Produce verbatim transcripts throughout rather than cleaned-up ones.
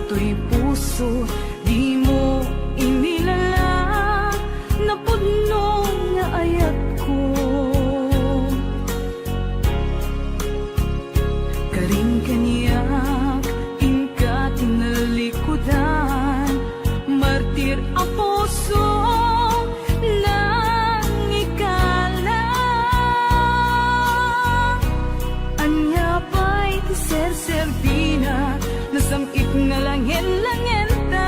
Toy puso, dimo inilala, napudno nga ayatko. Karin kaniak, inka tinalikudan, martir a puso, nangikala. Ania pay ti serserbina, nasam-it nga langen-langenta.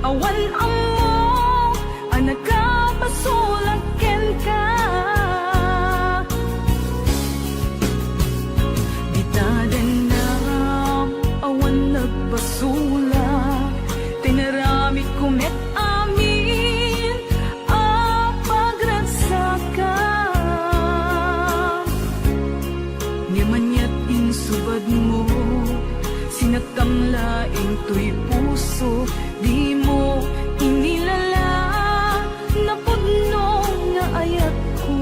Awan ammo a nakapasulak kenka. Dita dennam, awan nagpasulak, tinaramidko met amin a pagragsakam. Ngem aniat insubadmo, sinaktam laeng toy puso, dimo inilala, napudno nga ayatko.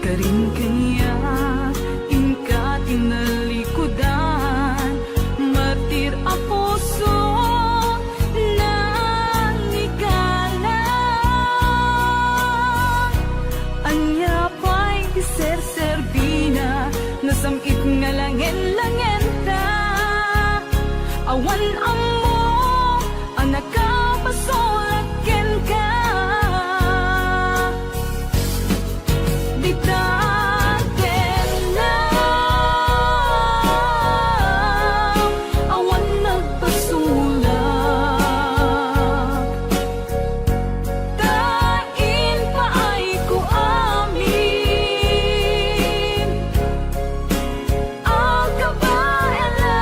Karin kaniak, inka tinalikudan, martir a puso, nangikala. Ania pay ti serserbina, nasam-it nga langen-langenta. Awan ammo a nakapasulak kenka. Dita dennam, awan nagpasulak. Ta impaayko amin a kabaelan.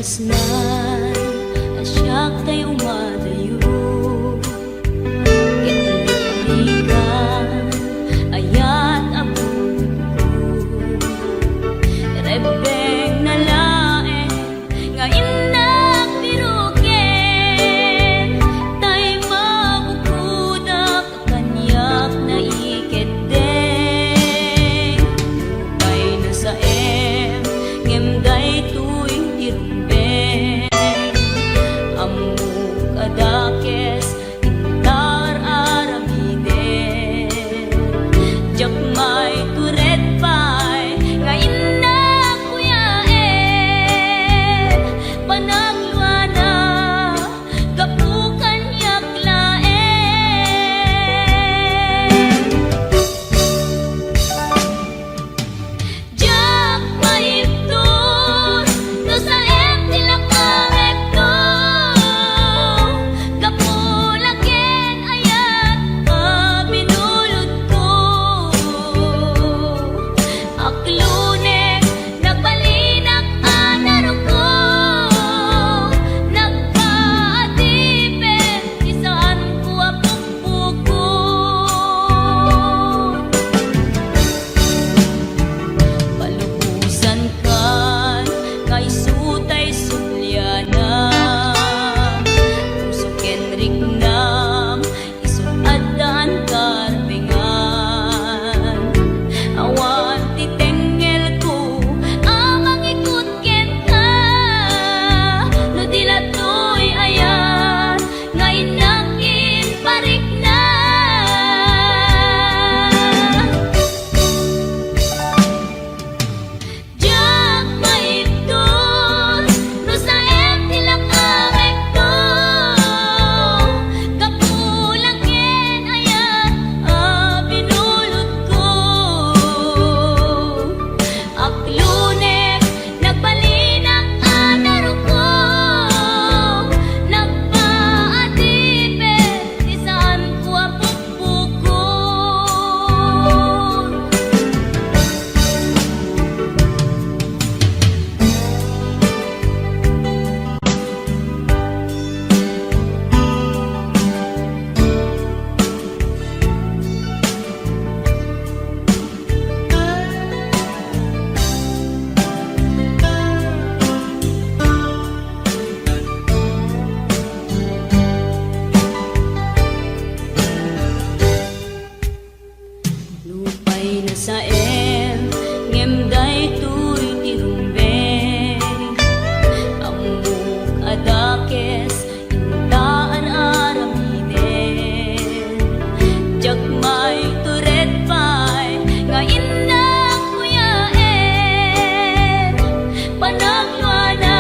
Nay, a siak tay umadayo, ket liklikan, ayat a bukko. Rebbengna laeng nga innak biroken, tay mabukodak kaniak naikeddeng. Nupay nasaem, ngem daytoy ti rumbeng. Ammok a dakes, inta ar-aramiden. Diak maitured pay nga innak kuyaen. Panagluana, gapu kaniak laeng. Diak maibtur no saem ti lakamekko, gapu la ken ayat a binulodko. Aklunek, nagbalinak a naruko, nagpaadipen ti saanko a pukpukod. Palubosankan nga isu tay sublianam, puso ken riknam, isu addaan karbengan. Awan ti tengngelko a mangikut kenka, no di la toy ayat nga innak imparikna. Diak maibtur no saem ti lakamekko, gapu la ken ayat a binulodko. Aklunek, nagbalinak a naruko, nagpaadipen ti saanko a pukpukod. Nupay nasaem, ngem daytoy ti rumbeng. Ammok a dakes, inta ar-aramiden. Diak maitured pay nga innak kuyaen. Panagluana,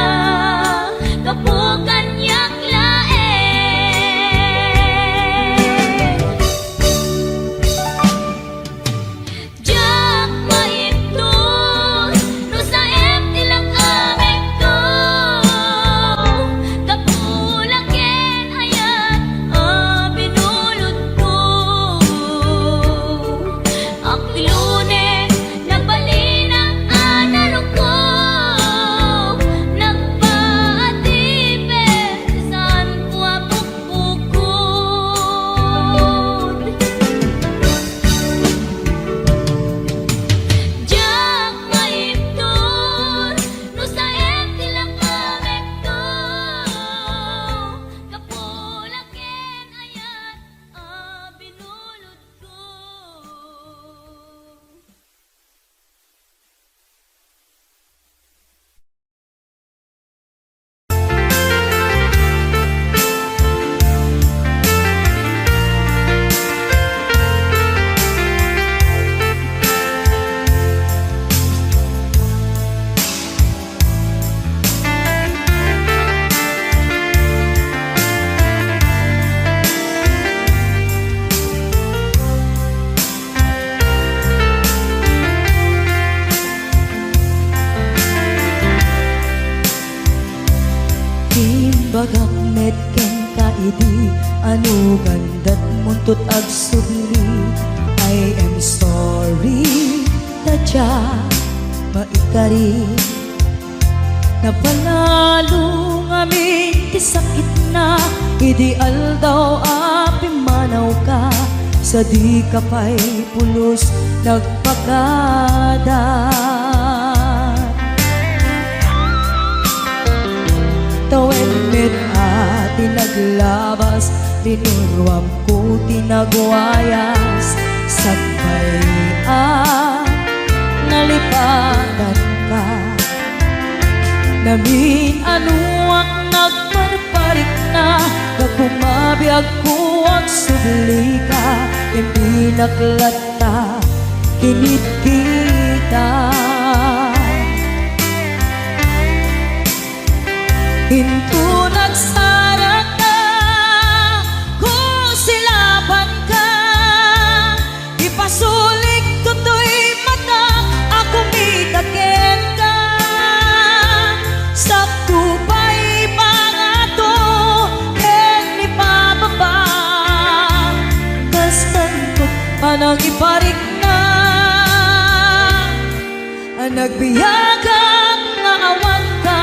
gapu kaniak laeng. Diak maibtur no saem ti lakamekko, gapu la ken ayat a binulodko. Aklunek, nagbalinak a naruko, nagpaadipen ti saanko a pukpukod. Diak maibtur no saem ti lakamekko, gapu la ken ayat a binulodko. Imbagak met kenka idi, ano gandat muntot agsubli. I am sorry, ta diak maikari. Napalalo ngamin ti sakitna idi aldaw a pimmanawka, sadika pay pulos nagpakada. Tawen met a ti naglabas, linuruamko ti nagwayas, sakbay a nalipatanka. Namin-anoak nagparparikna, gapu mabiagko agsublika, ken binaklat ta kinitkita. Inton nagsarakka, kusilapanka, ipasulik toy mata a kumita kenka. Sakto pay pangato ken ipababa, kastan panangiparikna a nagbiagak nga awanka.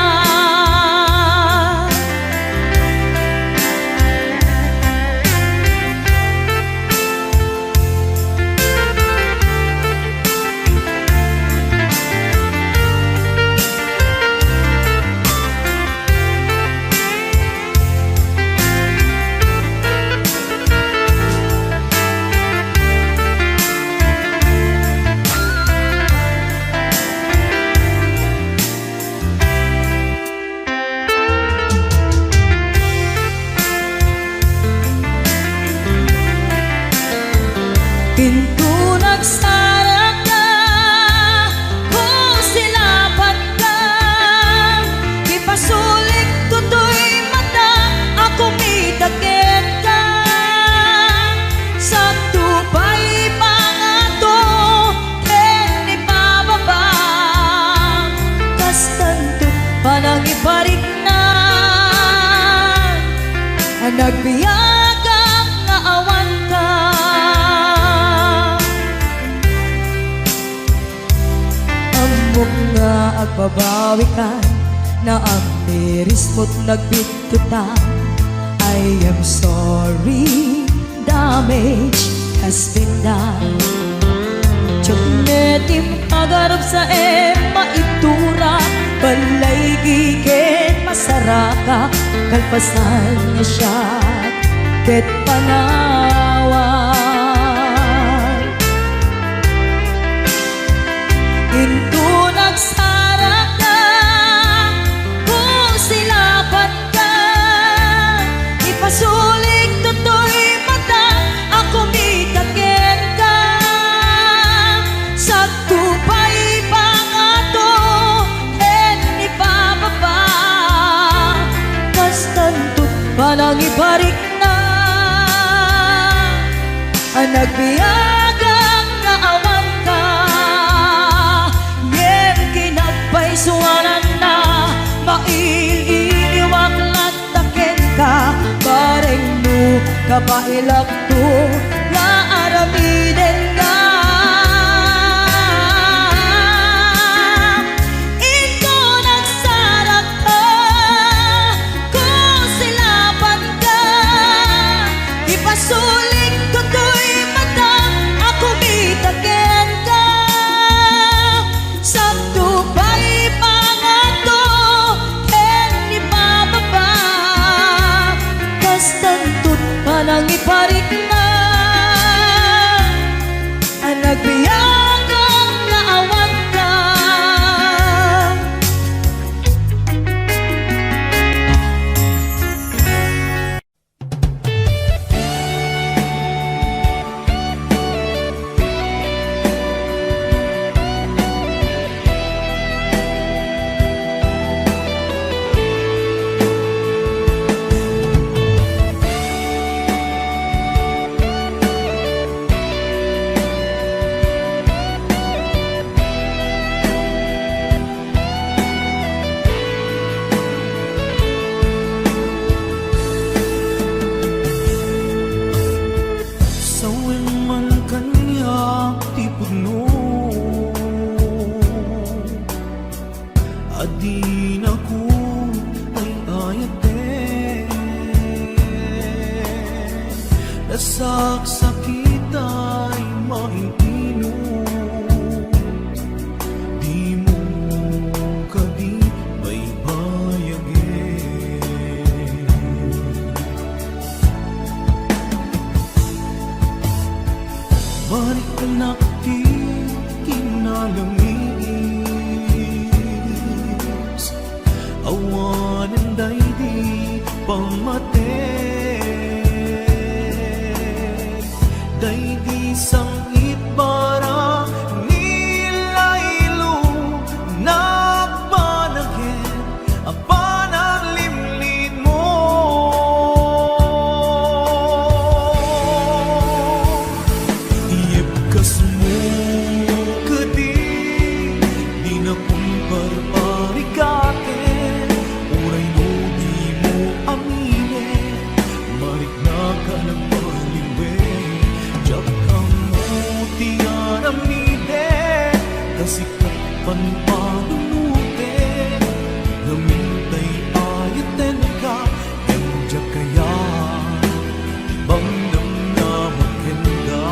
Inton nagsarakka, kusilapanka, ipasulik toy mata a kumita kenka. Sakto pay pangato ken ipababa, kastan panangiparikna a nagbiagak nga awanka. Ammok nga agbabawikan, naamirismo't nagbittutan. I am sorry, damage has been done. Diak met impagarupsaem maitura, balay giken masarakak, kalpasan nga siak ket panawan. Inton nagsarakka, kusilapanka, ipasulik toy mata a kumita kenka. Sakto pay pangato ken ipababa, kastan panangiparikna a nagbiagak nga awanka. Ngem kinapaysuananna, mail-iliwak latta kenka, bareng no kabaelakto nga aramidenka. Inton nagsarakka, kusilapanka, ipasulik toy mata a kumita kenka. Sakto pay pangato ken ipababa, kastan panangiparikna Saksakit ay maiinum, dimo kadi baybayagen. Mariknak ti kinalamiis, awanen daydi pammatek. Daydi sang-it para ni Lailo, nagbanagen a pananglimlimon. Iyebkasmo kadi, dinakon parparigaten, uray no dimo aminen, mariknak a nagbaliwen, diak ammo ti aramiden, ta sika panpanunoten, ngamin tay ayatenka, ngem diak kayat ti pangnamnama kenka.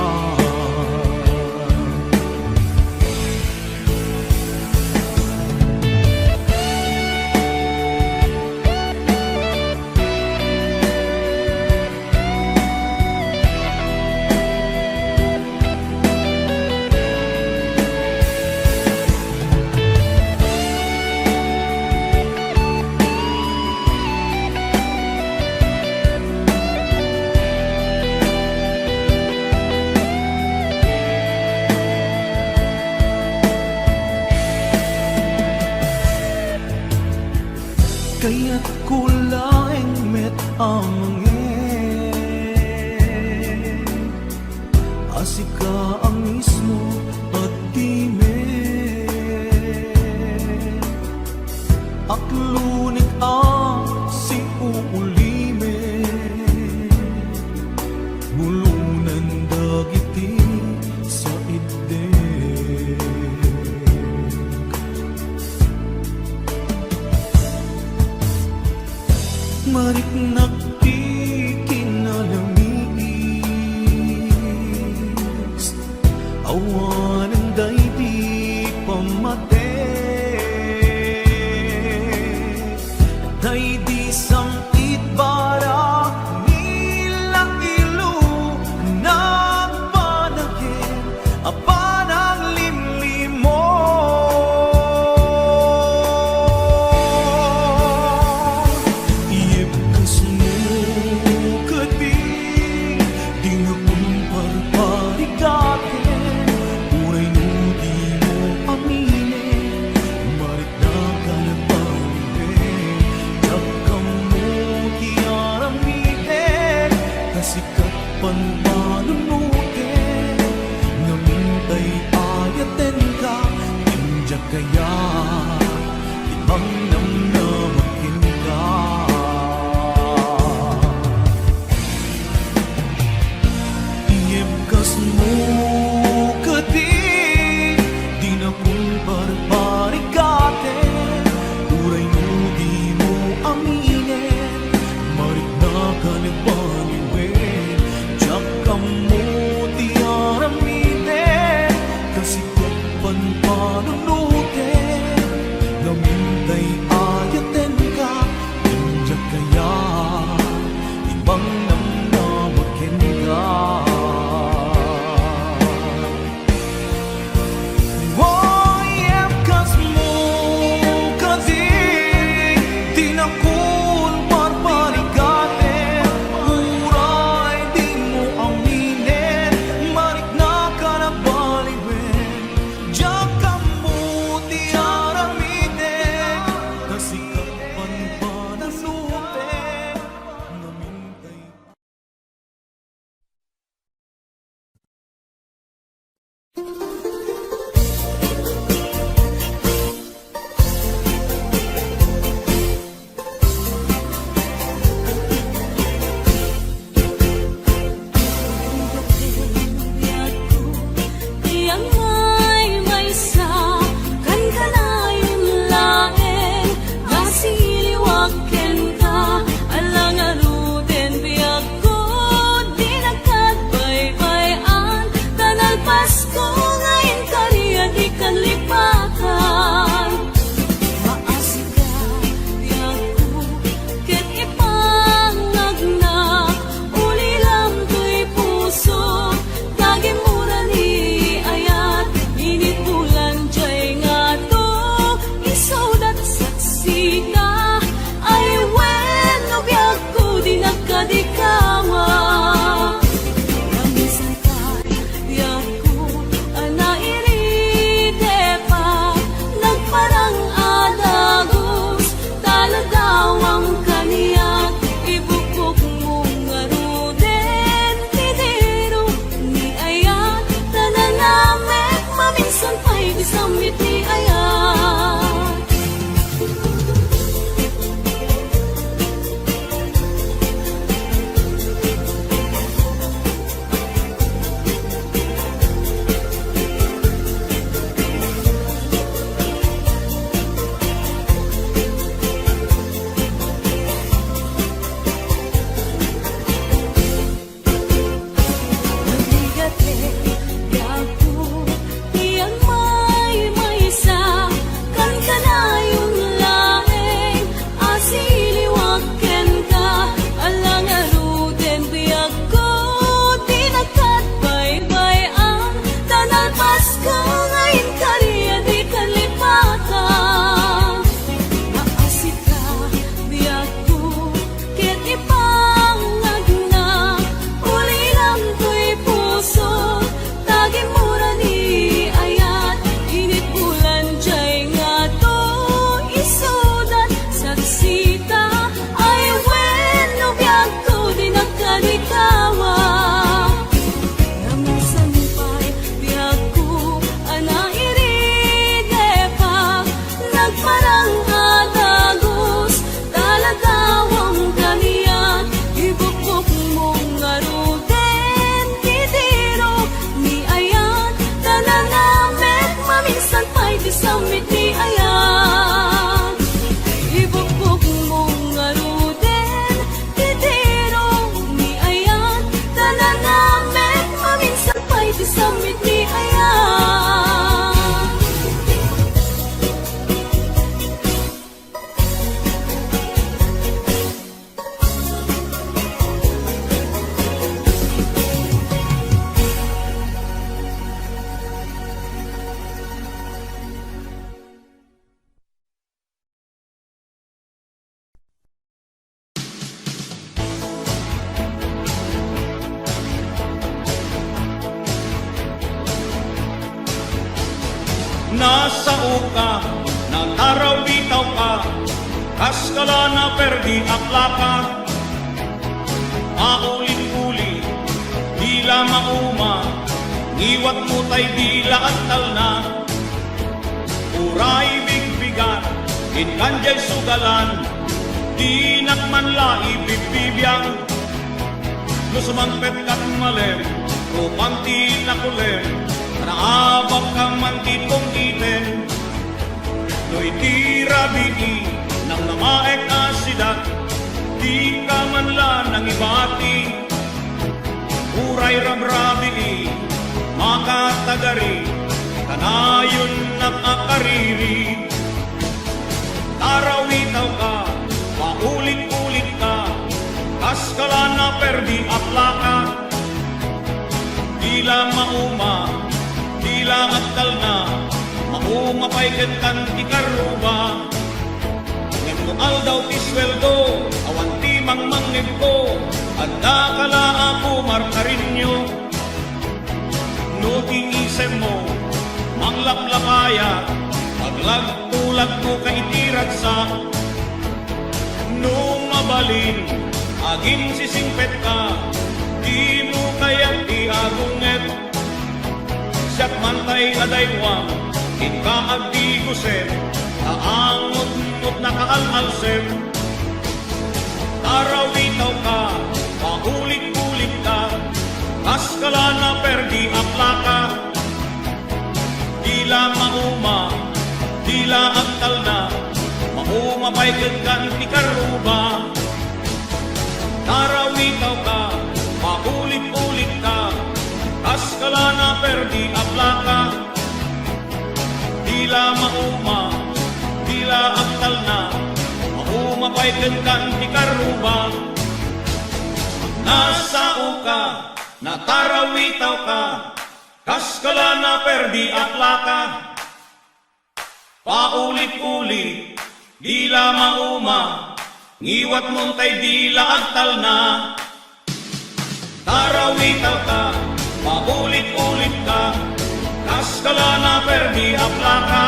Kayatko laeng met a mangibaga a sika a mismo a di met aklonek a siuulimek, bulonen dagiti saitdek. Mariknak ti kinalamiis, awanen daydi pammatek. Daydi sang-it para ni Lailo, nagbanagen a pananglimlimon. Iyebkasmo kadi, dinakon parparigaten, uray no dimo aminen, mariknak a nagbaliwen, diak ammo ti aramiden, ta sika panpanunoten, ngamin tay ayatenka, ngem diak kayat ti pangnamnama kenka. Iyebkasmo kadi, dinakon parparigaten, uray no dimo aminen, mariknak a nagbaliwen, diak ammo ti aramiden, ta sika panpanunoten, ngamin tay Nasaoka, natarawitawka, kas kala naperdi a plaka. Paulit-ulit, dila mauma, ngiwatmo tay dila agtalna. Uray bigbigan, inkan diay sugalan, dinak man la ibibbibiang. No sumangpet kat malem, rupan ti nakulem, naabak ka man ti pungiten. No iti rabii, namnamaek a sidak, dika man la nangibati. Uray rabrabii, makatagari, kanayonnak a kariri. Tarawitawka, paulit-ulitka, kas kala naperdi a plaka. Dila mauma, dila agtalna, mauma pay kenkan ti karruba. Ngem no aldaw ti sueldo, awan ti mangmangngegko, adda ka la a pumarkarinyo. No ti isemmo, manglaplapayak, aglagtulagtoka iti ragsak. No mabalin, aginsisingpetka, dimo kayat ti agunget. Siak man tay adaywang, inka agdigusen, ta angotngot nakaal'alsem. Tarawitawka, paulit-ulitka, kas kala naperdi a plaka. Dila mauma, dila agtalna, mauma pay kenkan ti karruba. Tarawitawka, paulit-ulitka, kas kala naperdi a plaka. Dila mauma, dila agtalna, mauma pay kenkan ti karruba. Nasaoka, natarawitawka, kas kala naperdi a plaka. Paulit-ulit, dila mauma, ngiwatmo tay dila agtalna. Tarawitawka, paulit-ulitka, kas kala naperdi a plaka.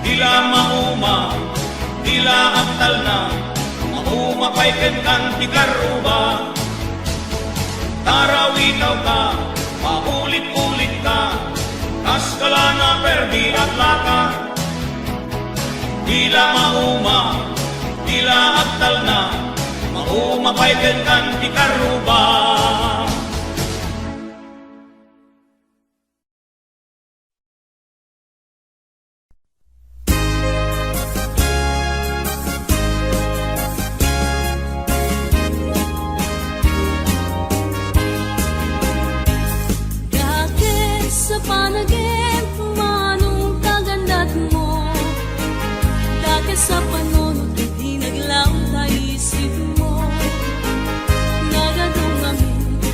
Dila mauma, dila agtalna, mauma pay kenkan ti karruba. Tarawitawka, paulit-ulitka, kas kala naperdi a plaka. Dila mauma, dila agtalna, mauma pay kenkan ti karruba. Dakes a panagem, manong kagandatmo. Dakes a panunot iti naglaw ta isipmo. Nagadum amin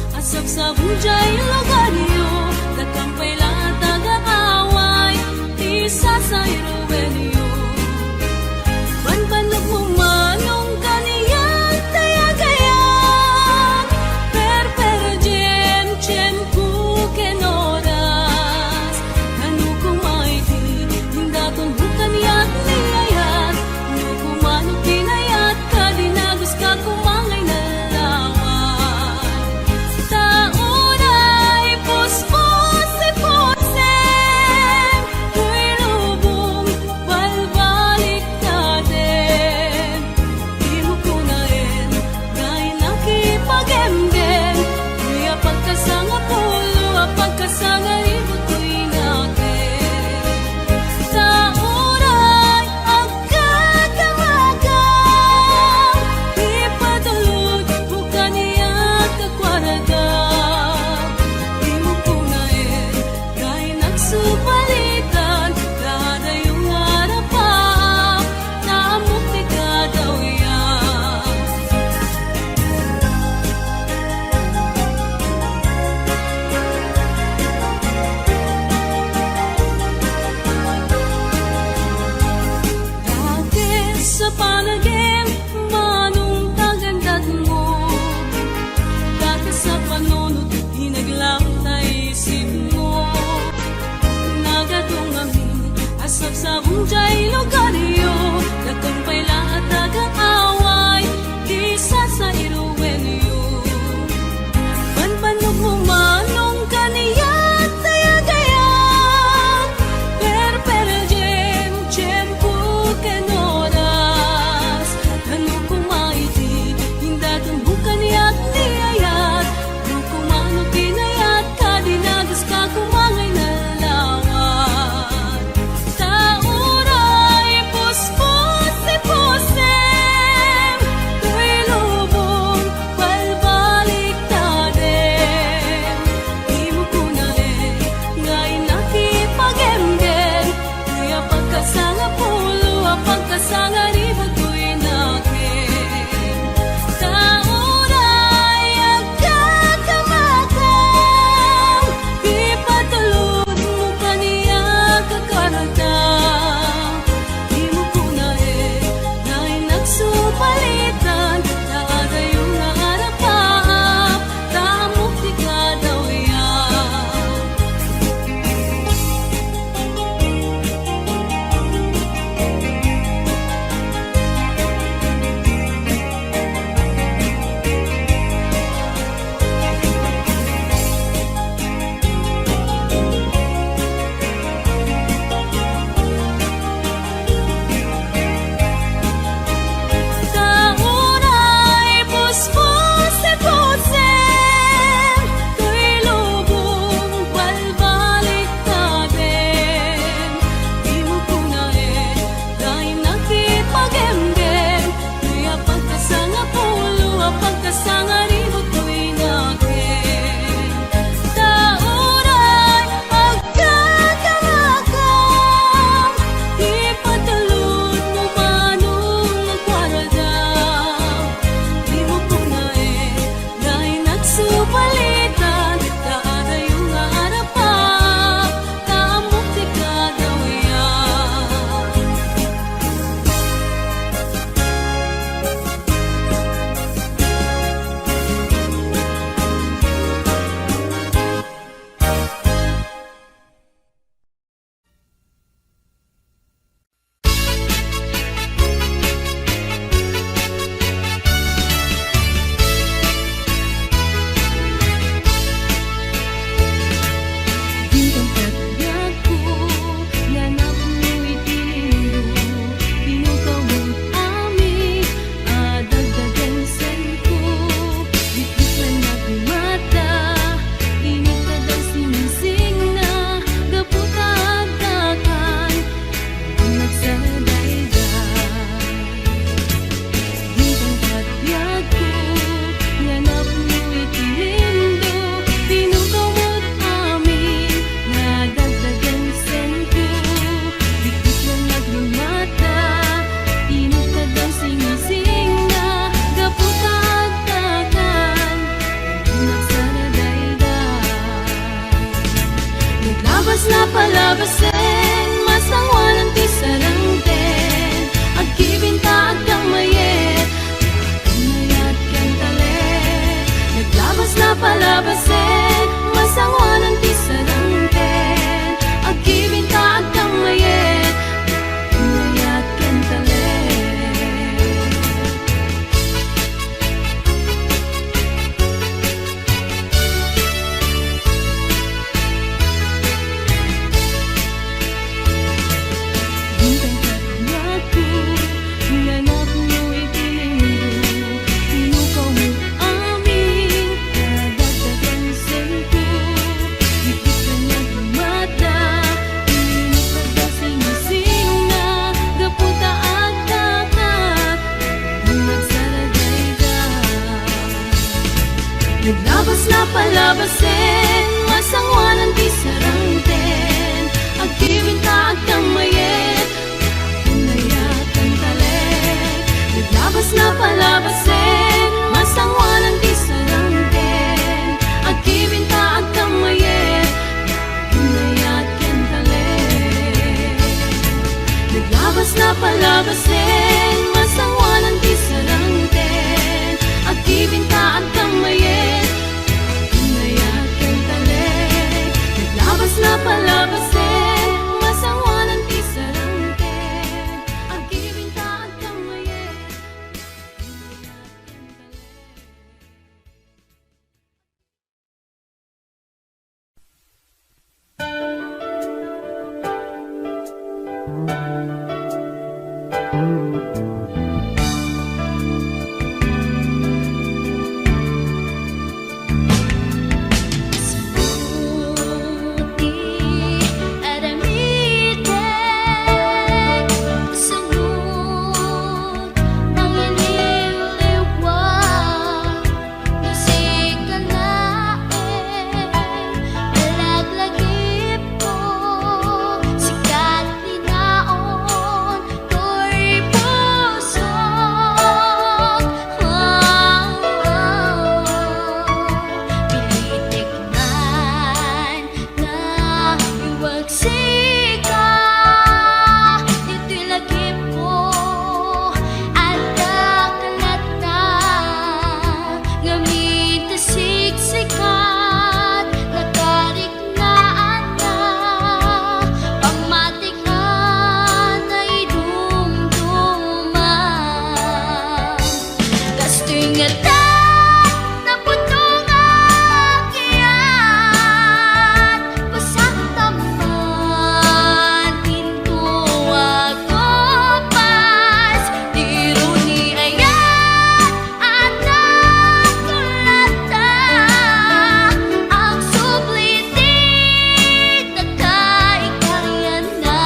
Pasen, masangoanan ti sarangten, agbibinta agkammayet, mayat ken talek. Intay ket nagku, nanakmo iti linggo, tinukawmo amin, kadagdagan sengko, dikdikka nga dumadda, init nga sinsinga, gapu ta agtatak, agsaragayda. Naglabas napalabasen, masangoanan ti sarangten, agbibinta agkammayet, mayat ken talek. Naglabas napalabasen, masangoanan ti sarangten, agbibinta agkammayet, mayat ken talek. Naglabas napalabasen, masangoanan ti sarangten, agbibinta agkammayet, mayat ken talek. Naglabas napalabasen, masangoanan ti sarangten, agbibinta agkammayet, mayat ken talek. Sika laeng, alaglagipko, sika ti naon, toy pusok. Pilitek man, naiwag sika, ditoy lagipko, adda ka latta, ngamin ta siksikat, nakariknaan na, pammatik nga naidumduma. Kastoy ngata, napudno nga agyat, pasaktamman, pinto a kupas, diro ni ayat, adda ko latta, agsubli ti nakaikarianna.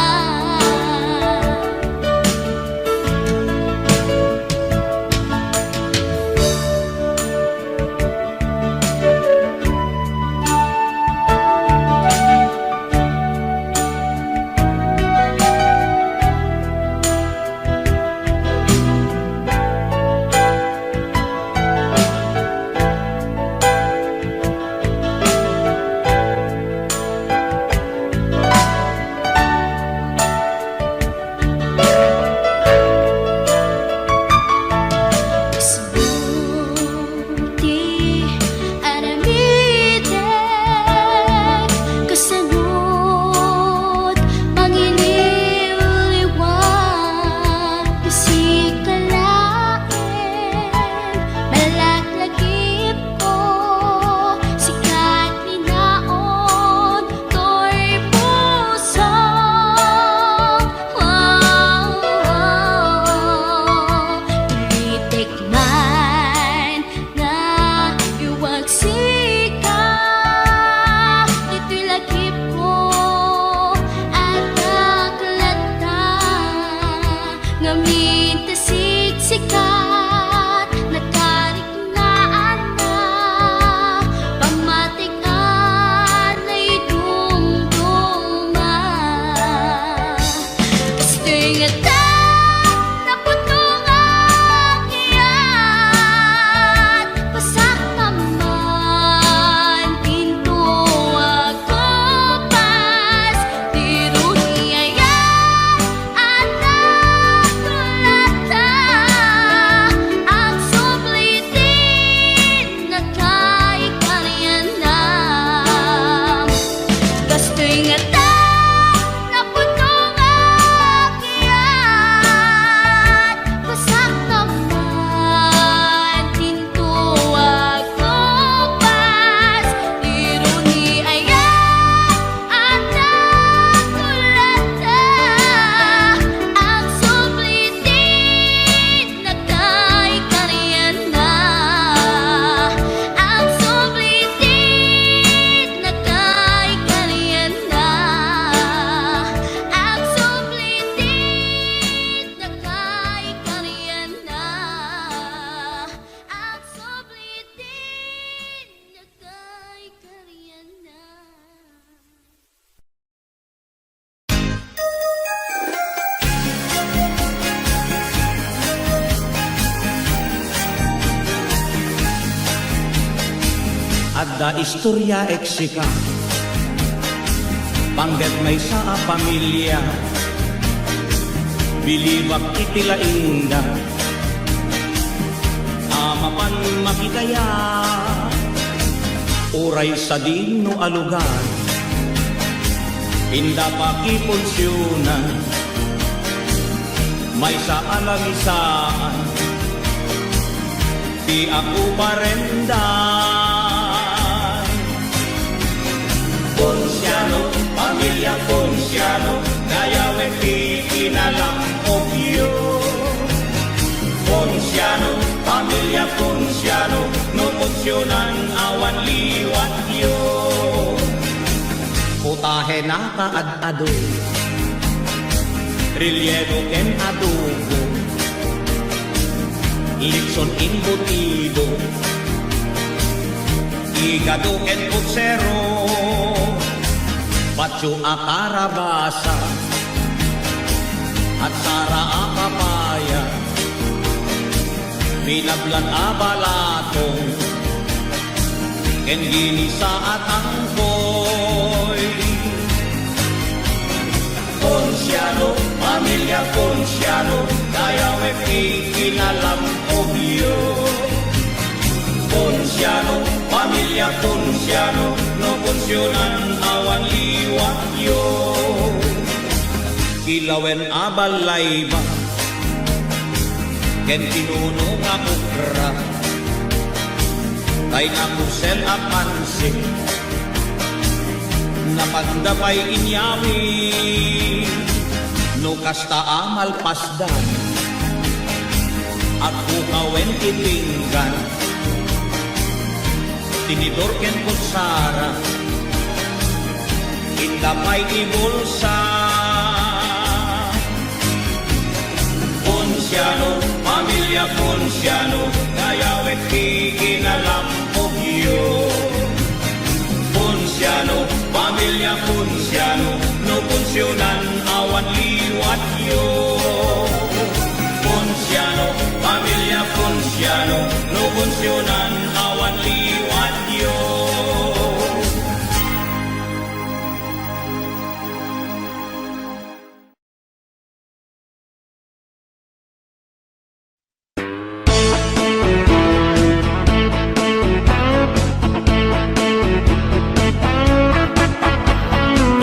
Adda istorya eksika, panggep maysa a pamilia. Bilibak iti laingda a mapan makitaya. Uray sadino a lugar, inda pakipunsionan, maysa a lamisaan ti akuparendan. Ponciano, pamilia Ponciano, dayawek ti kinalampogyo. Ponciano, pamilia Ponciano, no punsionan awan liwatyo. Putahe na kaad-ado, relleno ken adobo, litson embutido, igado ken putsero, patio a karabasa, atsara a papaya, pinablan a balatong, ken ginisa a tangkoy. Ponciano, pamilia Ponciano, dayawek ti kinalampogyo. Ponciano, pamilia Ponciano, no punsionan awan liwatyo. Kilawen a balayba ken pinuno nga okra, kayna pusel a pansit, napanda pay inyawid. No kasta a malpasdan, agkukawen ti pinggan, tinidor ken kutsara, inda pay ti bulsa. Ponciano, pamilia Ponciano, dayawek ti kinalampogyo. Ponciano, pamilia Ponciano, no punsionan awan liwatyo. Ponciano, pamilia Ponciano, no punsionan awan liwatyo.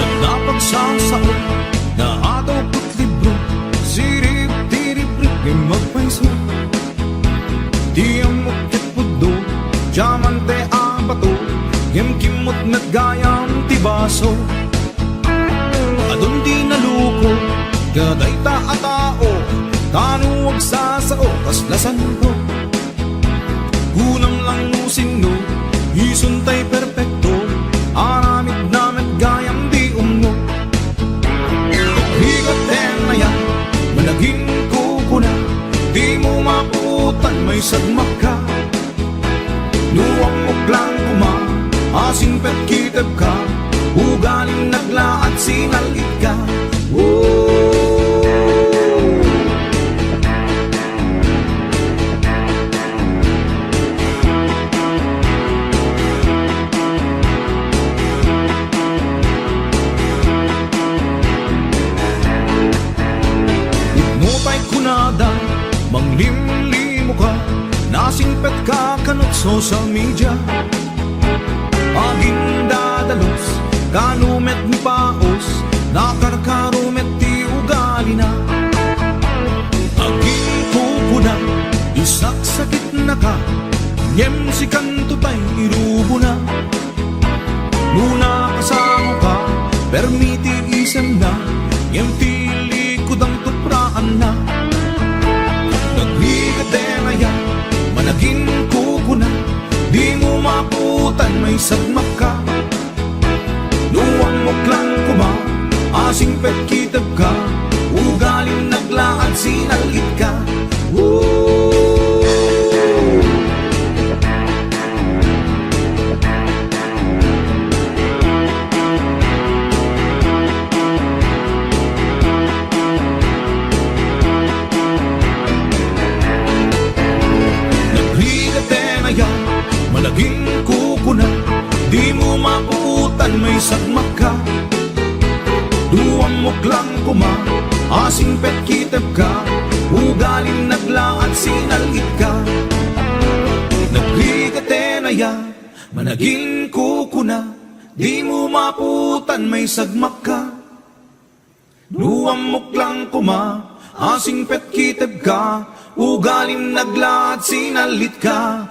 Adda pagsasao, naataw ket libro, sirib ti ribrib, ngem agpayso. Ti ammok ket pudno, diamante a bato, ngem kimmot met gayam ti baso. Adun ti naluko kadayta a tao, tano agsasao kasla santo. Kunam lang no sinno, isuntay perpekto, aramidna met gayam di umno. Rigat ten aya, managinkukuna, dimo mapuotan, maisagmakka. No ammok lang koma a singpet kitebka, ugalim naglaat sinal-itka. Oh. Nupay kunada, manglimlimoka, nasingpetka kanut social media. Agindadalus, kano met ni Paos, nakarkaro met ti ugalina. Aginkukuna, isaksakitnaka, ngem sikanto tay irubona. No nakasangoka, permi ti isemna, ngem ti likudam tupraanna. Nagrigat ten aya, managinkukuna, dimo mapuotan, maisagmakka. No ammok lang koma a singpet kitebka, ugalim naglaat sinal-itka. Oh. Nagrigat ten aya, managinkukuna, Tan may sagmakka, duammok lang koma, asingpet kitebka, ugalim naglaat sinal-itka. Nagrigat aya, managin kukuna, dimo maputan may sagmakka. Duammok lang koma, asingpet kitebka, ugalim naglaat sinal-itka.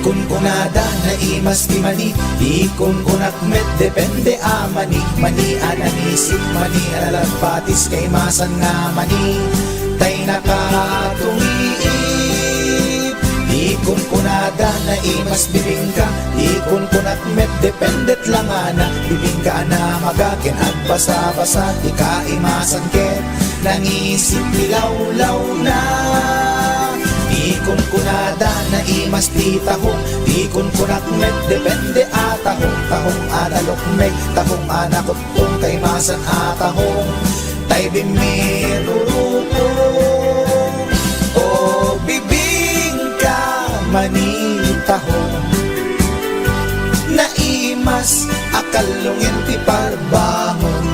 Ikunkunada, naimas ti mani, ikunkunak met, depende a mani, mani a nangisip, mani a nalagpatis, kaimasan nga mani, tay nakatungiip. Ikunkunada, naimas bibingka, ikunkunak met, depende langana, bibingka a namaga ken agbasabasa, ti kaimasan ket nangisip ti lawlawna. Ikunkunada, naimas ti tahong, ikunkunak met, depende a tahong, tahong a nalukmeg, tahong a nakutton, kaimasan a tahong, tay bimmirurupong. O bibingka, mani tahong, naimas a kallungen ti parbangon.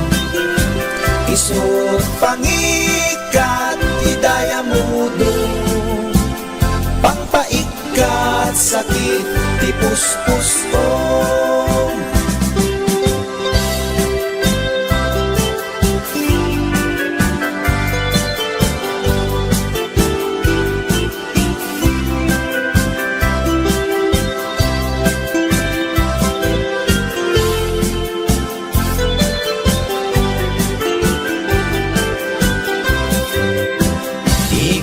Isut' pangikat ti dayamudong, pangpaikkat sakit ti puspusom.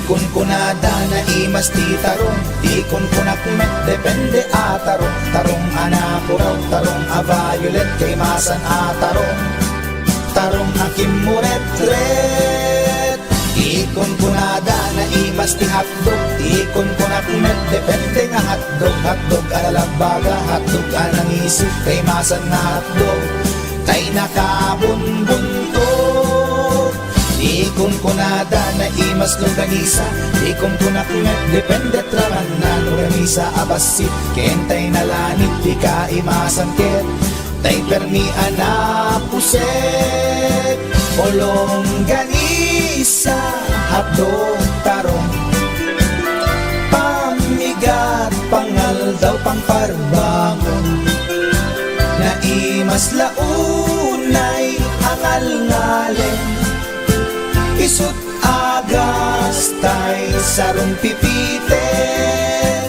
Ikunkunada, naimas ti tarong, ikunkunak met, depende a tarong, tarong a napuraw, tarong a violet, kaimasan a tarong, tarong a kimmuretret. Ikunkunada, naimas ti hotdog, ikunkunak met, depende nga hotdog, hotdog a nalagbaga, hotdog a nangisip, kaimasan nga hotdog, tay nakabunbuntot. Ikunkunada, naimas longganisa, ikunkunak met, depende a ranganna, longganisa a bassit, ken tay nalanit, ti kaimasan ket tay permi a napuset. O longganisa, hotdog, tarong, pammigat, pangaldaw, pangparbangon. Naimas la unay a ngalngalem, isut' agas tay sarumpipiten.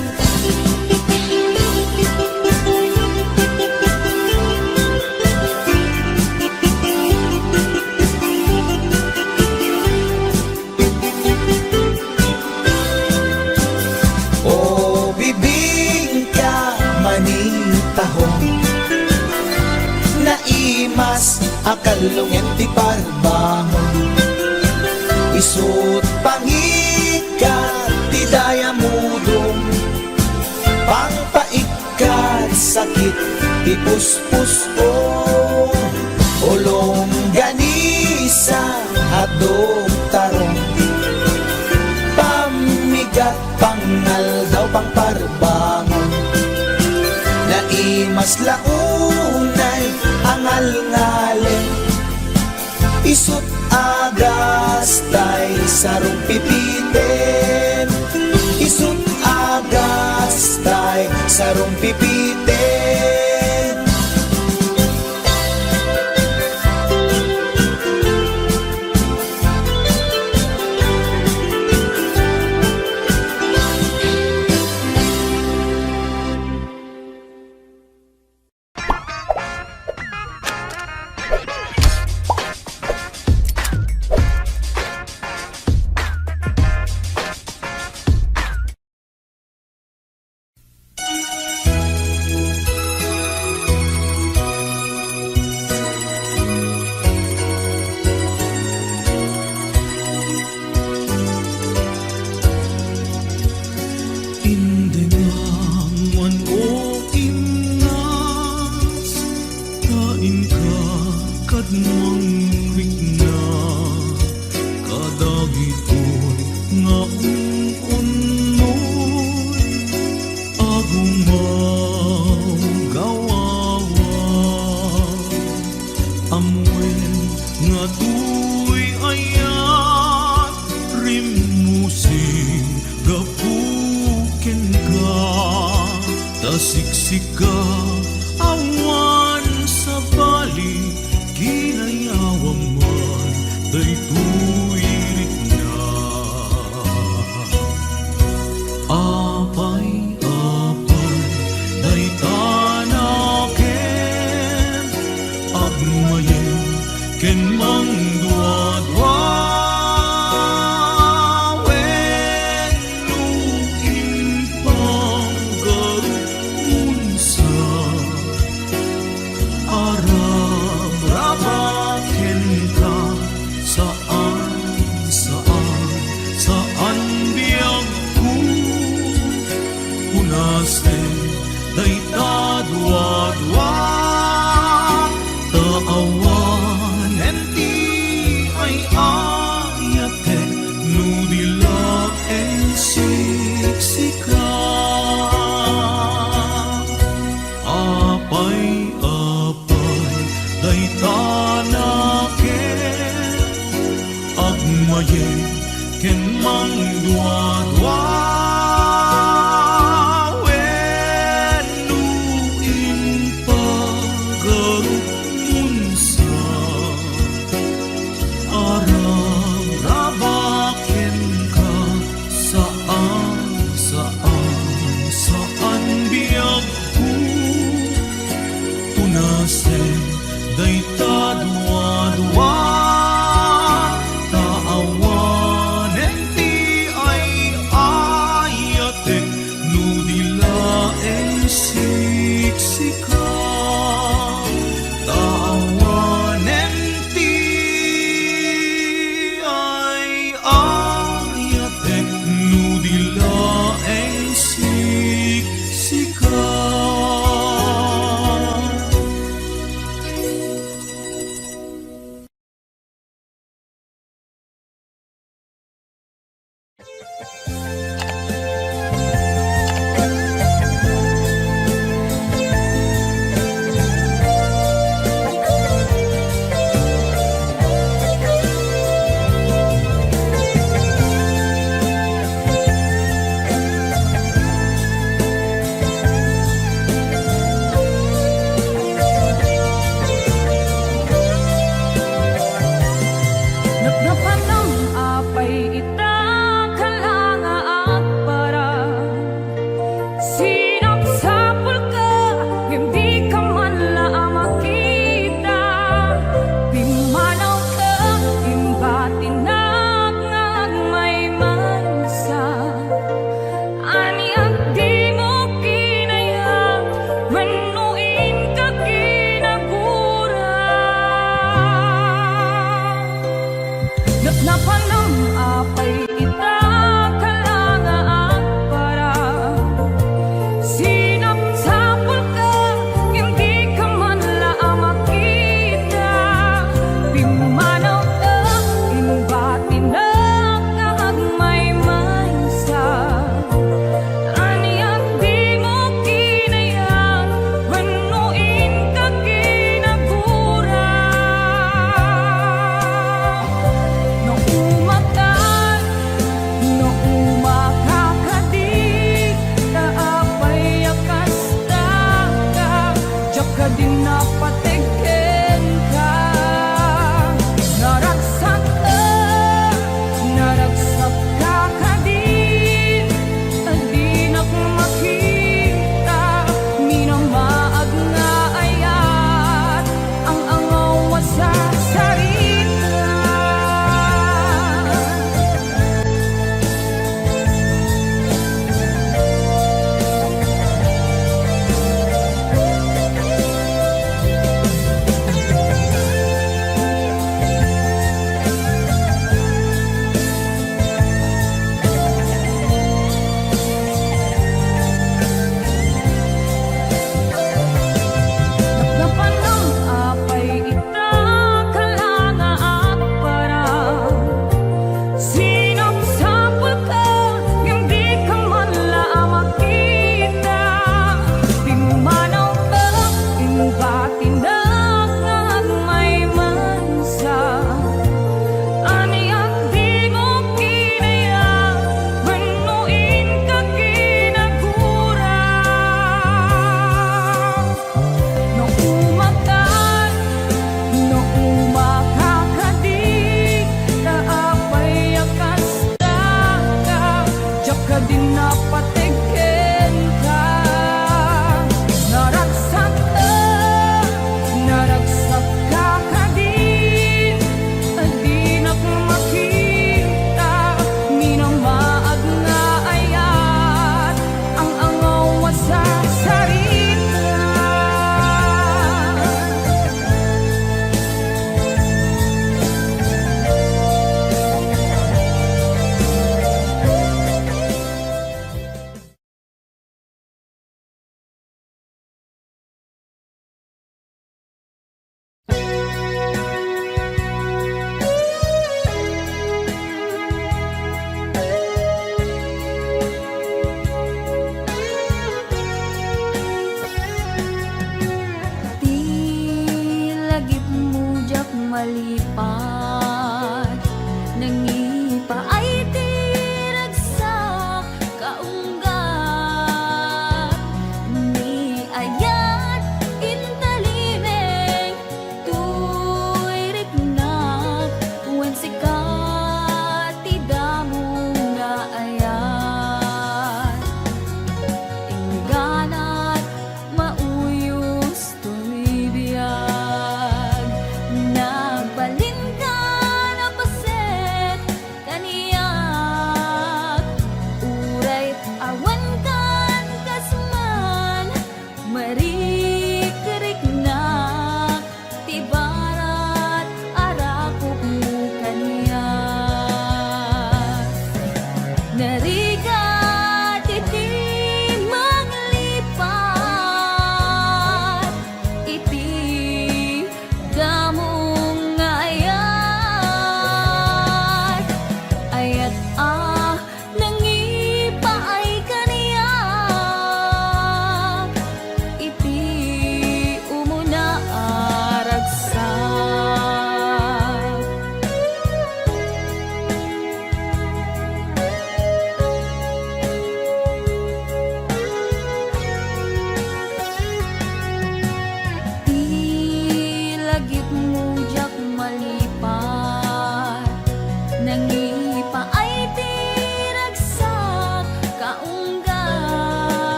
O bibingka, mani tahong, naimas a kallungen ti parbangon. Isut' pangikat ti dayamudong, pangpaikkat sakit ti puspusom. O longganisa, hotdog, tarong, pammigat, pangaldaw, pangparbangon. Naimas la unay a ngalngalem, isut' agas tay sarumpipiten, isut' agas tay sarumpipiten. Siksika, awan sabali, kinayawam man daytoy rikna. Apay, apay, dayta nakem, agmayem ken mangduadua, wenno impagarumonsa. Arabrabak kenka, saan, saan, saan biagko. Punasen dayta duadua, ta awanen ti ay-ayatek no di laeng siksika. Apay, apay, dayta nakem, agmayem ken mangduadua, wenno impagarumonsa. Arabrabak kenka, saan, saan, saan biagko. Punasen dayta duadua, ta awanen ti ay-ayatek no di laeng siksika. Ta awanen ti ay-ayatek no di laeng siksika. Napnapanem apay ita, kala nga agparang. Sinapsapulka, ngem dika man la a makita. Pimmanawka, imbatinak nga agmaymaysa. Ania dimo kinayat wenno inka kinagura? Napnapanem apay ita, kala nga agparang. Sinapsapulka, ngem dika man la a makita. Pimmanawka, imbatinak nga agmaymaysa. Ania dimo kinayat wenno inka kinagura? No umakan,